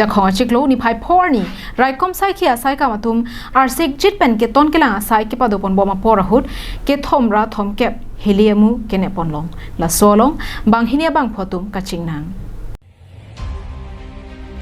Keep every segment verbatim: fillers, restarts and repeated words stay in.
Dakhong achiklo niphai phor ni raikom saikhi asaikam atum arsik jit pen keton kelang asai kepadopon bom apor ahut kethom ra thomkep heli amu kenepon long. Laso along banghini abangphu atum kachingnang.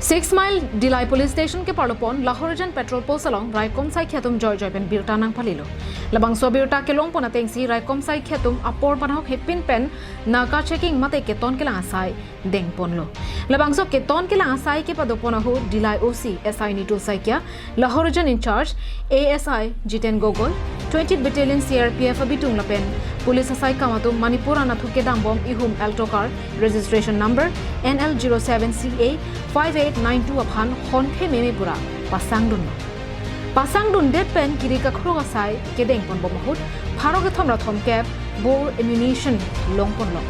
Six Mile Dillai Police Station keparlopon Lahorijan Patrol Post along raikom saikhi atum joijoi pen birta nangpalilo. Labangso birta kelongpon atengsi raikom saikhi atum apor panahok hepin pen naka checking mate keton kelang asai dengponlo. Labangso keton kelang asai kepadopon ahut Dillai O C S I Nitu Saikia, Lahorijan in charge A S I Jiten Gogoi, twenty Battalion C R P F abitung lapen police asaikam atum Manipur anatthu kedang bom ihum Alto car registration number N L zero seven C A five eight nine two aphan honthe meme pura pasangdunlo. Pasangdundet pen kiri kakrok asai kedengpon bom ahut pharo kethom ra thomkep bor ammunition longponlo.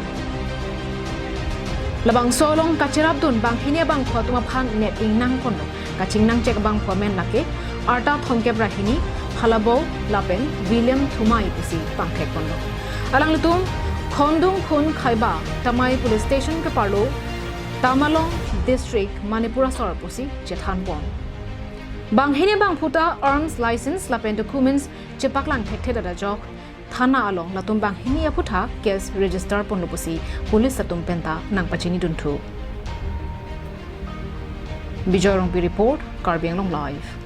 Labangso along kacherapdun banghini abangphu atum aphan nep ingnangponlo. Kachingnangchek abangphu amen lake arta thomkep ra hini Phalabou lapen William Thumai pusi pangthekponlo. Alanglitum Khondung Khun Khaiba Tamai Police Station keparlo Tamenglong District, Manipur asor pusi chethanpon. Banghini abangphu ta arms license lapen documents chepaklang thekthe dada jok thana along latum banghini aphutha case register ponlo pusi police atum penta nangpachinidunthu. Bijoy Rongpi report, Karbi Anglong Live.